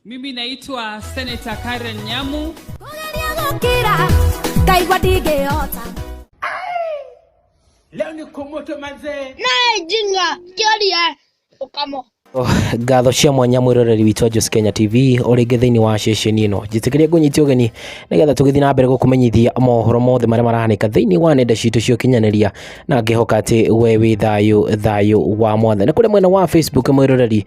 Mimi naitwa Senator Karen Nyamu. Kũgeria gũkira ngaigua ndingĩhota. Leo ni kumoto manzee. Naye jinga kĩoria ũkamo. Ngatho cia mwanya mwĩroreri witũ wa Jose Kenya TV o rĩngĩ thĩinĩ wa ceceni ĩno. Njĩtĩkĩria ngũnyite ũgeni nĩgetha tũgĩthiĩ na mbere gũkũmenyithia mohoro mothe marĩa marahanĩka thĩinĩ wa nenda citũ cia ũkinyanĩria, na ngĩhoka atĩ we wĩ thayũ, thayũ wa Mwathani. Kũrĩa mwena wa Facebook mwĩroreri,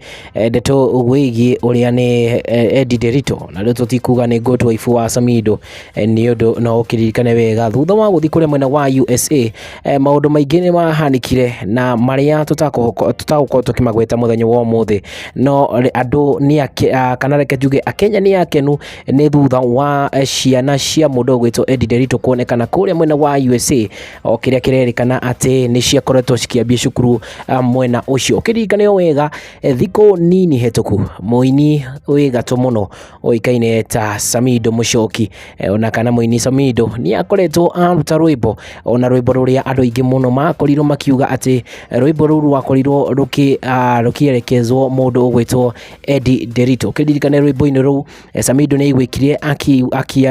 ndeto wĩgiĩ ũrĩa nĩ Eddie Nderitu, na rĩu tũtikuga nĩ good wife wa Samido, nĩ ũndũ no ũkĩririkane wega thutha wa gũthiĩ kũrĩa mwena wa USA, maũndũ maingĩ nĩ mahanĩkire na marĩa tũtagũkorwo tũkĩmagweta mũthenya wa ũmũthĩ. No andũ nĩ kana reke njuge akenya nĩ akenu nĩ thutha wa ciana cia mũndũ ũgwĩtwo Eddie Nderitu kuonekana kũrĩa mwena wa USA, o kĩrĩa kĩrerĩkana atĩ nĩ ciakoretwo cikĩambia cukuru mwena ũcio. Ũkĩririkane o wega, thikũ nini hetũku mũini wĩ gatũ mũno ũĩkaine ta Samido Mũchoki, ona kana mũini Samido nĩ akoretwo aruta rwĩmbo, ona rwĩmbo rũrĩa andũ aingĩ mũno makorirwo makiuga atĩ rwĩmbo rũu rwakorirwo rũkĩerekezwo mũndũ ũgwĩtwo Eddie Nderitu. Ũkĩririkane rwĩmbo-inĩ rũu, Samido nĩ aiguĩkire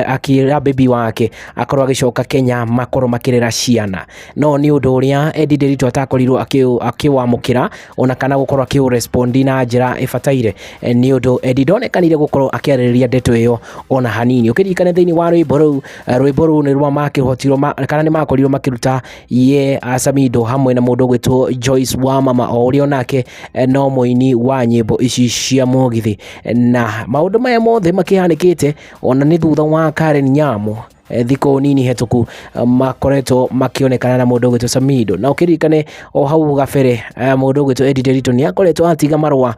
akĩra baby wake akorwo agĩcoka Kenya makorwo makĩrera ciana, no nĩ ũndũ ũrĩa Eddie Nderitu atakorirwo akĩwamũkĩra ona kana gũkorwo akĩũrespondi na njĩra ĩbataire, nĩ ũndũ Eddie ndonekanire gũkorwo akĩarĩrĩria ndeto ĩyo ona hanini. Ũkĩririkane thĩinĩ wa rwĩmbo rũu, rwĩmbo rũu nĩ rwa makĩhotirwo kana nĩ makorirwo makĩruta ye Samido hamwe na mũndũ ũgwĩtwo Joyce wa mama, o ũrĩa onake no mũini wa nyĩmbo ici cia mũgithi. Na maũndũ maya mothe makĩhanĩkĩte ona nĩ thutha wa Karen Nyamu, thikũ nini hetũku, makoretwo makĩonekana na mũndũ ũgwĩtwo Samido. Na ũkĩririkane o hau gabere, mũndũ ũgwĩtwo Eddie Nderitu nĩ akoretwo atiga marũa,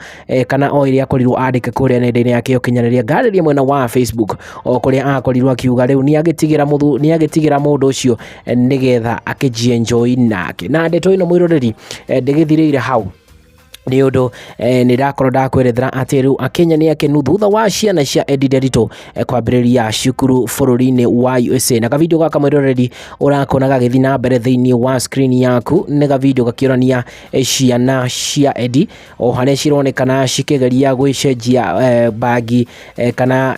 kana o ĩrĩa akorirwo andĩka kũrĩa nenda-inĩ yake ya ũkinyanĩria, ngarĩria mwena wa Facebook, o kũrĩa akorirwo akiuga rĩu nĩ agĩtigĩra mũndũ ũcio, nĩgetha akĩjienjoy nake. Na ndeto ĩno mwĩroreri, ndĩgĩthirĩire hau nĩ ũndũ nĩ ndakorwo ndakwerethera atĩ rĩu akenya nĩ akenu thutha wa ciana cia Eddie Nderitu kwambĩrĩria cukuru bũrũri-inĩ wa USA. Na kavideo gaka mwĩroreri ũrakona gagĩthiĩ na mbere thĩinĩ wa screen yaku nĩ kavideo gakĩonania ciana cia Eddie o harĩa cironekana cikĩgeria gwĩcenjia bagi, kana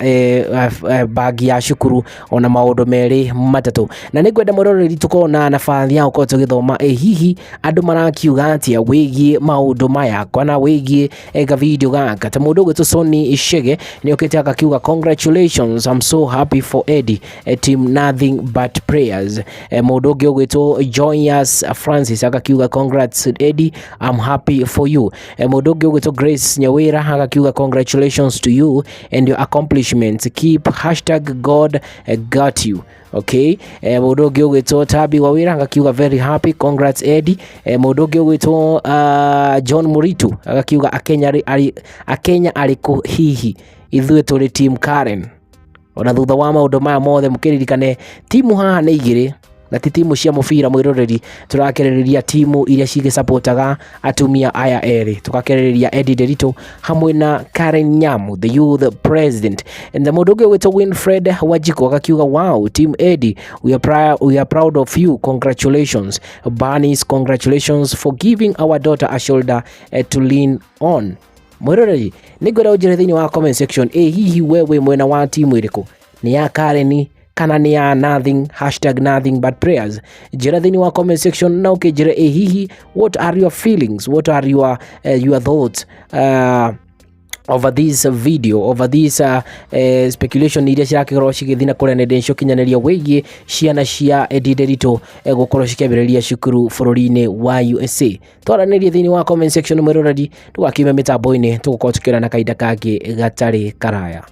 bagi ya cukuru ona maũndũ merĩ matatũ. Na nĩ ngwenda mwĩroreri tũkorwo na nabathi ya gũkorwo tũgĩthoma hihi andũ marakiuga atĩa wĩgiĩ maũndũ maya kana wĩgiĩ gavideo gaka. Ta mũndũ ũgwĩtwo Sony Shege nĩ okĩte akakiuga, "Congratulations, I'm so happy for Eddie, team nothing but prayers." Mũndũ ũngĩ ũgwĩtwo Joyous Francis akakiuga, "Congrats Eddie, I'm happy for you." Mũndũ ũngĩ ũgwĩtwo Grace Nyawira akakiuga, "Congratulations to you and your accomplishments, keep #God got you." Okay, mũndũ ũngĩ ũgwĩtwo Tabi Wawira agakiuga, "Very happy, congrats Eddie." Mũndũ ũngĩ ũgwĩtwo John Muritu agakiuga, Akenya arĩkũ hihi? Ithuĩ tũrĩ team Karen." Ona thutha wa maũndũ maya mothe, mũkĩririkane timu haha nĩ igĩrĩ na ti timu cia mũbira mwĩroreri, tũrakĩrĩrĩria timu iria cigĩcapotaga atumia aya erĩ, tũgakĩrĩrĩria Eddie Nderitu hamwe na Karen Nyamu, the youth president. Na mũndũ ũngĩ ũgwĩtwo Winfred Wajiko agakiuga, "Wow, team Eddie, we are proud of you, congratulations Bernice, congratulations for giving our daughter a shoulder to lean on." Mwĩroreri, nĩ ngwenda ũnjĩre thĩinĩ wa comment section, ĩ hihi we wĩ mwena wa timu ĩrĩkũ? Nĩ ya Karen kana nĩ ya nothing #NothingButPrayers? Njĩra thĩinĩ wa comment section na ũkĩnjĩre ĩ hihi what are your feelings, what are your thoughts over this video, over this speculation iria cirakorwo cigĩthiĩ na kũrĩa nenda-inĩ cia ũkinyanĩria wĩgiĩ ciana cia Eddie Nderitu gũkorwo cikĩambĩrĩria cukuru bũrũri-inĩ wa USA. Twaranĩrie thĩinĩ wa comment section mwĩroreri, ndũgakiume mĩtambo-inĩ, tũgũkorwo tũkĩonana kahinda kangĩ gatarĩ karaya.